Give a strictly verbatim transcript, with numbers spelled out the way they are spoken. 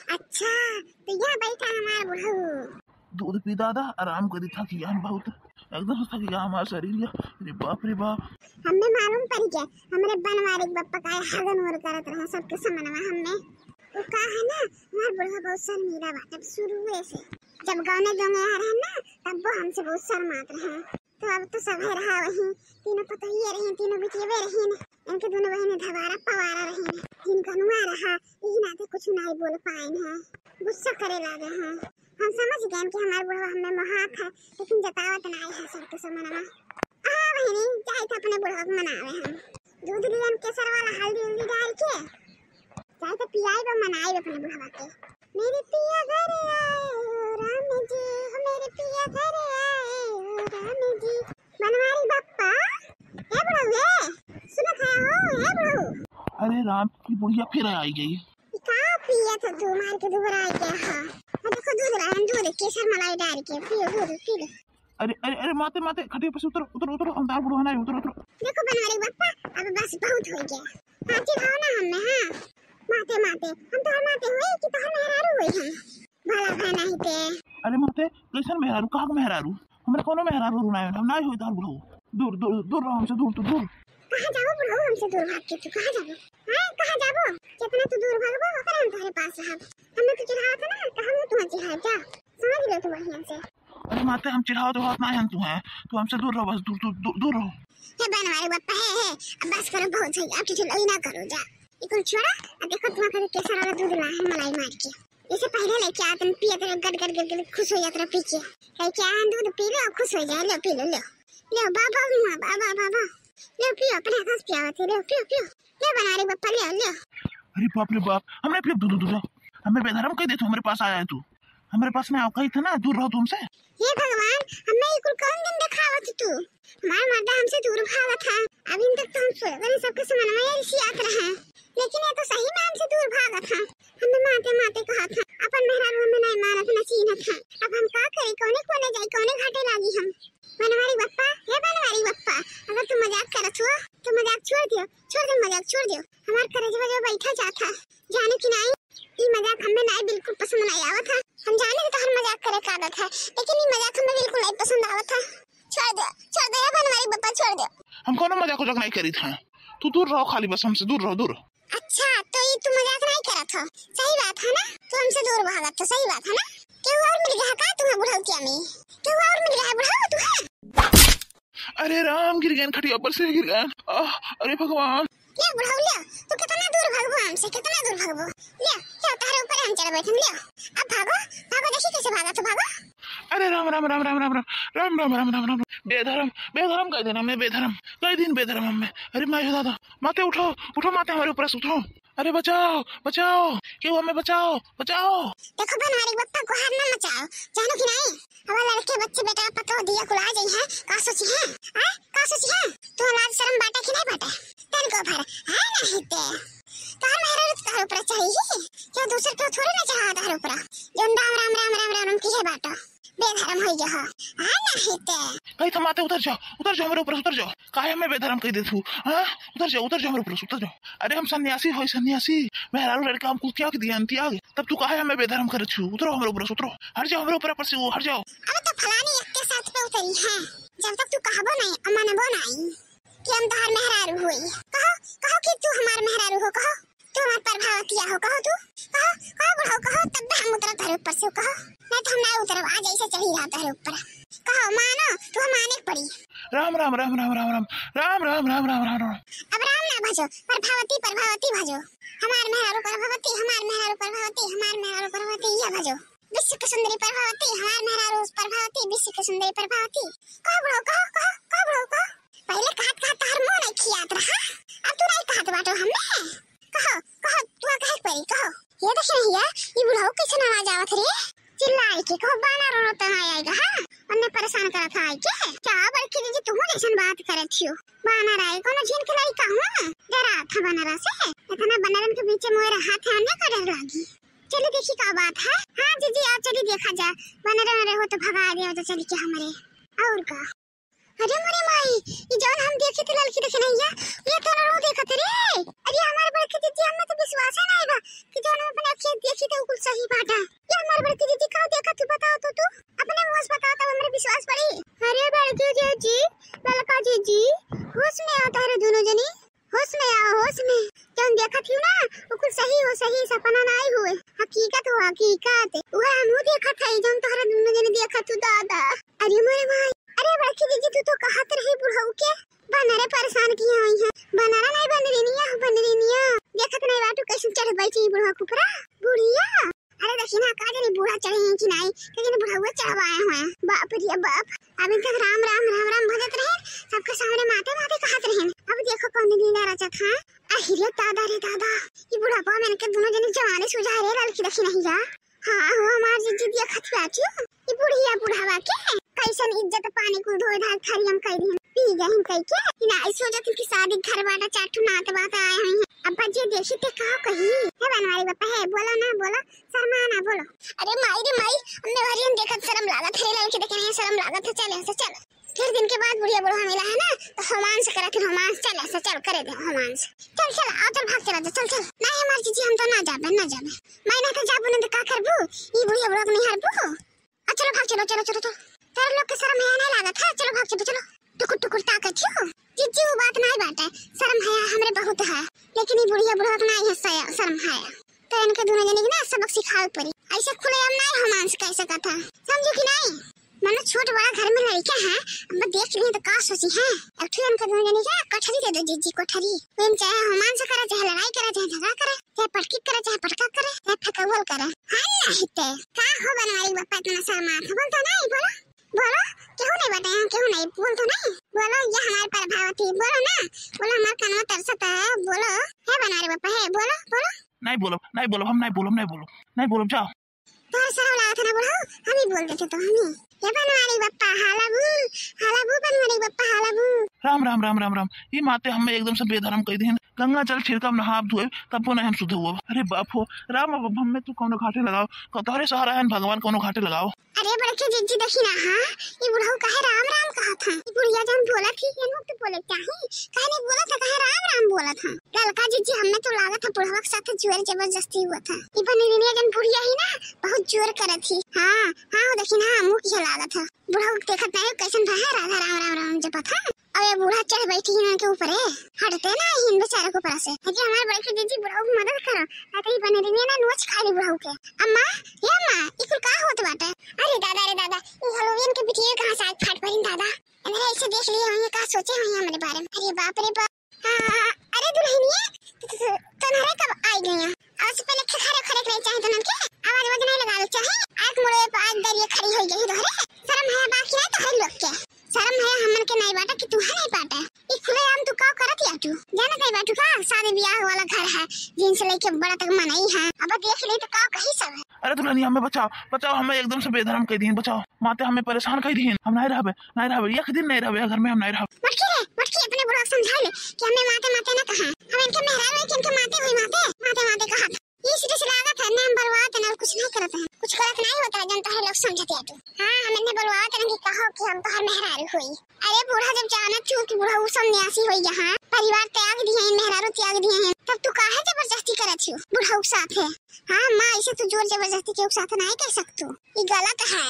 अच्छा, तो यहाँ बैठा हमार बुढ़ऊ। दूध पी दादा, आराम करी, थक गया हम बहुत, एकदम से थक गया हमार शरीर। या, अरे बाप रे बाप। हमें मालूम पड़ गया, हमरे बनवारी के बप्पा का हगन और करत रहे सबके समनवा हमें। वो का है ना, हमार बुढ़वा बहुत शर्मीला बाटे शुरुए से। जब गौने दोंगे यहाँ रहे ना, तब वो हमसे बहुत शर्मात रहे। तो अब तो सब है रहा वहीं, तीनों पतोहिए रही, तीनों बिटियवे रही। इनके दोनों बहने धवारा पवारा रही, जिनका नुआ रहा, यही नाते कुछ नहीं बोल पाए हैं, गुस्सा करे लागे हैं। हम समझ गए कि हमार बुढ़वा हमें मोहात है, लेकिन जतावत नहीं है सबके समनवा। हाँ बहिनी, जाए तो अपने बुढ़वा के मनावे हम। दूध लियन केसर वाला हल्दी उल्दी डाल के, जाए तो पियाई बा, मनाई बा अपने बुढ़वा के। मेरे पिया घर आए हो राम जी, हो मेरे पिया घर आए हो राम जी। बनवारी बप्पा, ए बुढ़ऊ, ए, सुनत है हो, ए बुढ़ऊ? अरे राम, ये बुढ़िया फिर आई गई। ई का पियत हो तू, मार के दुबरा आई गया हा? आ देखो दूध रहा है, दूध केसर मलाई डाल के पियो, दूध पी लो। अरे, अरे, अरे, माते, माते, खटिया पर से उतर, उतर, उतर, हम तार बुढ़वा ना, उतर, उतर। देखो बनवारी बप्पा, अब बस बहुत हो गया। हाँ, चिढ़ाओ ना हमें, हाँ। माते, माते, हम तोहर माते हुए कि तोहर मेहरारू हुई हम? भला भा नहीं ते। अरे माते, कैसन मेहरारू, कहाँ के मेहरारू? हमरे कोनो मेहरारू ना है, हम ना होई तोहर बुढ़ऊ। दूर, दूर, दूर रहो हमसे, दूर, तू दूर। कहाँ जाबो बुढ़ऊ हमसे दूर भाग के, तू कहाँ जाबो? हाँ, कहाँ जाबो? जितना तू दूर भागबो, ओकरे हम तोहरे पास रहब। हमें तू चिढ़ावत है ना, तो हम तुम्हें चिढ़ाब, जा। समझ लो तू बढ़िया से। अरे माते, हम चिढ़ावत होत ना है तू है, तू हमसे दूर रहो बस, दूर, दूर, दूर, दूर रहो। हे बनवारी बप्पा, हे, हे, अब बस करो, बहुत है, अब चिल्लाई ना करो, जा। ये कुल छोड़ा, अब देखो तुम्हारे केसर वाला दूध ला है मलाई मार के। इसे पहले लेके आते हैं, पियत रहे, गट, गट, गट, गट, खुश हो जात रहे पी के। लेके आए हैं दूध, पी लो, खुश हो जाए, लो, पी लो, लो। लो, बा, बा, मुआ, बा, बा, बा, बा। लो, पियो, अपने हाथ से पियावत है, लो, पियो, पियो। लो, बनवारी बप्पा, लो, लो। अरे बाप रे बाप, हमने पियो दूध, दूध, दूध। हमें बेधर्म कह दे तू, हमारे पास आया है तू। हमारे पास में आओ कही था ना, दूर रहो तू हमसे। हे भगवान, हमें ये कुल कौन दिन दिखावत तू? हमार मर्दा हमसे दूर भागत है। अभी तक तो हम सोचत रहे सबके समनवा ये रिसियात रहे, लेकिन ये तो सही में हमसे दूर भागत है। हमें माते माते कहत है, अपन मेहरारू हमें नहीं मानत, न चीन्हत है। अब हम का करी, कौने कोने जाई, कौने घाटे लागी हम? बनवारी बप्पा, हे बनवारी बप्पा, अगर तू मजाक करत हो तो मजाक छोड़ दियो, छोड़ दो मजाक, छोड़ दियो। हमार करेजवा जो बैठा जात है, जाने कि नहीं, ई मजाक हमें नहीं बिल्कुल पसंद नहीं आवत है। हम जाने कि तोहर मजाक करे का आदत है, लेकिन ई मजाक हमें बिल्कुल नहीं पसंद आवत है। छोड़ दो, छोड़ दो, हे बनवारी बप्पा, छोड़ दो। हम कोनो मजाक उजाक नहीं करी था, तू दूर रहो, खाली बस हमसे दूर रहो, दूर। अच्छा, तो ई तू मजाक नहीं करत हो, सही बात है ना? तू हमसे दूर भागत हो, सही बात है ना? केहू और मिल गया है का तुम्हें बुढ़ौतिया में? केहू और मिल गया है बुढ़ऊ तुम्हें? अरे राम, गिर गए खटिया पर से, गिर गए। आह, अरे भगवान। ले बुढ़ऊ ले, तू कितना दूर भागबो हमसे, कितना दूर भागबो? ले, ले तारे ऊपर हम चढ़ बैठम, ले। अब भागो, भागो, देखी कैसे भागा तू, भागो। अरे राम, राम, राम, राम, राम, राम, राम, राम, राम, राम, राम। बेधर्म, बेधर्म कह देना मैं, बेधर्म कह दिन, बेधर्म हमें। अरे माई हो दादा, माते उठो, उठो माते, हमारे ऊपर से उठो। अरे बचाओ, बचाओ, केहू हमें बचाओ, बचाओ। देखो बनवारी बप्पा, गुहार ना मचाओ, जानो कि नहीं? हमारे लड़के बच्चे बेटा पतोह दिया कुल आ जाई है, का सोची है? हैं? का सोची है? तू लाज शर्म बाटे कि नहीं बाटे? तन को भर, है नहीं ते। तोहर मेहरारू तो तोहर ऊपर चढ़ी ही, क्यों दूसर क्यों थोड़ी ना चढ़ा तोहर ऊपर। जोन राम, राम, राम, राम, राम, राम की है बाटो। बेधर्म हो गया हो, है नहीं ते। कही तो माते उतर जाओ, उतर जाओ हमारे ऊपर से, उतर जाओ। काहे हमें बेधर्म कह दे तू? हाँ? उतर जाओ, उतर जाओ हमारे ऊपर से, उतर जाओ। अरे हम सन्यासी होई, सन्यासी। मेहरारू लड़का हम कुल त्याग दिया, त्याग। तब तू काहे हमें बेधर्म करे छू? उतरो हमारे ऊपर से, उतरो। हट जाओ हमारे ऊपर से, वो हट जाओ। अरे तो फलानी एक के साथ पे उतरी है। जब तक तू कहबो नहीं, अमनबो नहीं कि हम तोहार मेहरारू होई। कहो, कहो कि तू हमार मेहरारू हो, कहो। तू हमार प्रभावतिया हो, कहो तू। कहो, कहो बुढ़ऊ, कहो, तब हम उतरब तोहरे ऊपर से, कहो। नहीं तो हम ना उतरब, आज ऐसे चढ़ी रहा तोहरे ऊपर। कहो, मानो, तू हम माने के पड़ी। राम, राम, राम, राम, राम, राम। राम, राम, राम, राम, राम, राम। अब राम ना भजो, प्रभावती, प्रभावती भजो। हमार मेहरारू प्रभावती, हमार मेहरारू प्रभावती, हमार मेहरारू प्रभावती, यह भजो। विश्व की सुंदरी प्रभावती, हमार मेहरारू प्रभावती, विश्व की सुंदरी प्रभावती। कहो बुढ़ऊ, कहो, कहो, कहो बुढ़ऊ, कहो। पहले कहत कहत तोहर मुंह नहीं खियात रहा, अब तू नहीं कहत बाटो हमें। कहो, कहो, तू कहे के पड़ी, कहो। ये देखी नहीं है, ये बुढ़ऊ कैसे आवाज आवत रे? चिल्लाए के, कहो बानर उनर तो नहीं आएगा, हाँ? उन्हें परेशान करत है आए के। क्या बड़की दीदी, तुम जैसन बात करत हो? बानर आए, कोनो झीन के लड़का हूँ ना? डरा था बनरा से? इतना बनरन के बीच में रहा था, उन्हें का डर लागी? चलिए देखी का बात है। हाँ जीजी, आओ चलिए देखा जा, बनरे वनरे हो तो भगा दिया जा चल के हमरे। और का? अरे मोरे माई, ई जौन हम देखी थी ललकी दखिनहिया, ये तो रहो देखत रे। अरे हमार बड़की जिज्जी, हमें तो विश्वास ही नहीं बा कि जौन हम अपने अखिया देखी थे, उ कुल सही बाटा। ये हमार बड़की जिज्जी, का देखत तू, बताओ तो तू, अपने मुँह से बताओ तब हमरे विश्वास पड़ी। अरे बड़की जिज्जी, ललका जिज्जी, होश में आओ तहरे दोनों जनी, होश में आओ, होश में। जौन देखत ही ना, उ कुल सही हो, सही सपना नाई हुए, हकीकत हो, हकीकत। उहे हमहू देखत हई, जौन तोहरा दोनों जने देखत हू, दादा। अरे मोरे माई, अरे बड़की जिज्जी, तू तो कहत रही बुढ़ऊ के, बनरे परेशान किए हुई हैं। बनरा नहीं, बनरिनिया, बनरिनिया। देखत नहीं बाटू, कैसे चढ़ बैठी बुढ़वा के ऊपरा, बुढ़िया। अरे देखी ना, का जाने बूढ़ा चढ़े हैं कि नहीं, लेकिन बुढ़उए चढ़वाए हुए हैं। बाप रे बाप, अभी तक राम राम राम राम भजत रहे, सबके सामने माते माते कहत रहे। अब देखो कौन लीला रचत है। अहि रे दादा रे दादा, ये बुढ़ापा में इनके दोनों जने जवानी सुझाए रे ललकी दखिनहिया। हाँ हो हमार जिज्जी, देखत बाटू, ये बुढ़िया बुढ़ावा के कैसन इज्जत पानी कुल धोए धाए थरियम कई दिन पी गहिन कई के। इना ऐसो जतिन की शादी घर बाटा, चार ठो नात बात आए हुई हैं। अब जे देखी ते का कही? हे बनवारी बापा, हे बोलो ना, बोलो। शर्मा ना, बोलो। अरे माई रे माई, हमने भरियन देखत शर्म लागत है, ललकी देखे नहीं शर्म लागत है। चल यहाँ से, चल। फिर दिन के बाद बुढ़िया बुढ़वा मिला है ना, तो रोमांस करा, फिर रोमांस, चल यहाँ से, चल, करे दे रोमांस। चल, चल, आओ, चल, भाग, चला जा, चल, चल। नहीं, हमार जीजी, हम तो ना जाबे, ना जाबे। मैं ना तो जाबू, ना तो का करबू? ई बुढ़िया बुढ़वा के नहीं हरबू। आ, चलो, भाग, चलो, चलो, चलो, चलो। तेरे लोग के शर्म है, नहीं लागत है? चलो, भाग, चलो, चलो। टुकुर, टुकुर ताकत हो। जीजी, वो बात नहीं बाटे। शर्म है, हमरे बहुत है। लेकिन ई बुढ़िया बुढ़वा के नहीं है, शय-, शर्म है। तो इनके दोनों जने के ना सबक सिखावे पड़ी। ऐसे खुलेआम नहीं रोमांस कर सकत है, समझू कि नहीं? मने छोट बड़ा घर में लड़का है, अब देख लिए तो का सोची है। एक ठो इनके दोनों जने के कठरी दे दो जीजी, कठरी। वो चाहे रोमांस करे, चाहे लड़ाई करे, चाहे झगड़ा करे, चाहे पटकी करे, चाहे पटका करे, चाहे फेंकौल करे। हाँ नहीं ते। का हो बनवारी बापा इतना शर्मात है? बोल तो नहीं, बोलो। बोलो, केहू नहीं बाटे यहाँ, केहू नहीं, बोल तो नहीं। बोलो, ये हमारे प्रभावती, बोलो ना। बोलो, हमार कनवा तरसत है, बोलो। हे बनवारी बापा, हे, बोलो, बोलो। नहीं बोलब, नहीं बोलब, हम नहीं बोलब, नहीं बोलब, नहीं बोलब, जाओ। तोहरे शर्म लागत है ना बुढ़ऊ, हम ही बोल देते तो हम ही। हे बनवारी बप्पा, हाला बू, हाला बू बनवारी बप्पा, हाला बू। राम, राम, राम, राम, राम। ई माते हमें एकदम से बेधर्म कई देहन। गंगा जल छिड़कब, नहाब धोएब, तब्बो नहीं हम शुद्ध हुअब। अरे बाप हो, राम, अब हमें तू कौनो घाटे लगाओ, क-, तोहरे सहारा है भगवान, कौनो घाटे लगाओ। अरे बड़के जिज्जी, देखी ना, हाँ, ई बुढ़ऊ काहे राम राम कहत है? ई बुढ़िया जौन बोलत ही, एनहू तो बोले चाही। काहे नहीं बोलत है, काहे राम राम बोलत है? ललका जिज्जी, हमें तो लागत है बुढ़वा के साथ जोर जबरदस्ती हुआ था। ई बनरिनिया जौन बुढ़िया ही ना, बहुत जोर करत ही। हाँ, हाँ, वो देखी ना, मुँह किहे लागत है। बुढ़ऊ के देखत नहीं, कैसन रहा, राधा राम राम राम जपत है। अब ये बूढ़ा चढ़ बैठी इनके ऊपरे, हटते ना हिन बेचारे के ऊपर से। अरे हमार बड़की जिज्जी, बुढ़ऊ की मदद करो, नहीं तो ई बनरिनिया ना नोच खा ली बुढ़ऊ के। अम्मा, ये अम्मा, ई कुल का होत बाटे? अरे दादा रे दादा, ई हलोवियन के बिटिया कहाँ से आज फाट पड़ी दादा? इन्हें ऐसे देख लिए होंगे, का सोचे होंगे हमारे बारे में। अरे बाप रे बाप। हाँ, अरे दुल्हनिया, त-, त-, त-, तोहरे कब आई गई? अब से पहले खरे खरे के नहीं चाहे तो ननके आवाज वाज नहीं लगावे चाहे। आज मुड़े पे आज दरिये खड़ी हो गई तोहरे। शर्म है बाकी नहीं तोहरे लोग के। शर्म है हमन के नहीं बाटा कि तू है नहीं पाटा। ई खुलेआम तू का करत या तू? जानत नहीं बाटू का? शादी ब्याह वाला घर है, जिनसे लेके बड़ा तक मनई है। अब देख ले तो का कही सब है। अरे दुल्हनिया, हमें बचाओ, बचाओ, हमें एकदम से बेधर्म कई दिहिन, बचाओ। माते हमें परेशान कई दिहिन, हम नहीं रहबे, नहीं रहबे, एक दिन नहीं रहबे, घर में हम नहीं रहबे। मटकी रे, मटकी, अपने बुढ़वा के समझा ले कि हमें माते माते ना कहा, हम इनके मेहरारू है कि इनके माते हुई माते, माते माते कहा। ये सीधे से लागत है, नाम बरवात है ना, कुछ नहीं करत है, कुछ गलत नहीं होता है, जनता है लोग समझते हैं तू। हाँ, हम इन्हें बरवात है ना कि कहो कि हम तो हर मेहरारू हुई। अरे बूढ़ा, जब जानत छू कि बूढ़ा उ सन्यासी होई गया, हाँ, परिवार त्याग दिए हैं, मेहरारू त्याग दिए हैं, तब तू काहे जबरदस्ती करत छू बूढ़ा के साथ है? हाँ माँ, ऐसे तू जोर जबरदस्ती के साथ नहीं कर सकतू, ये गलत है।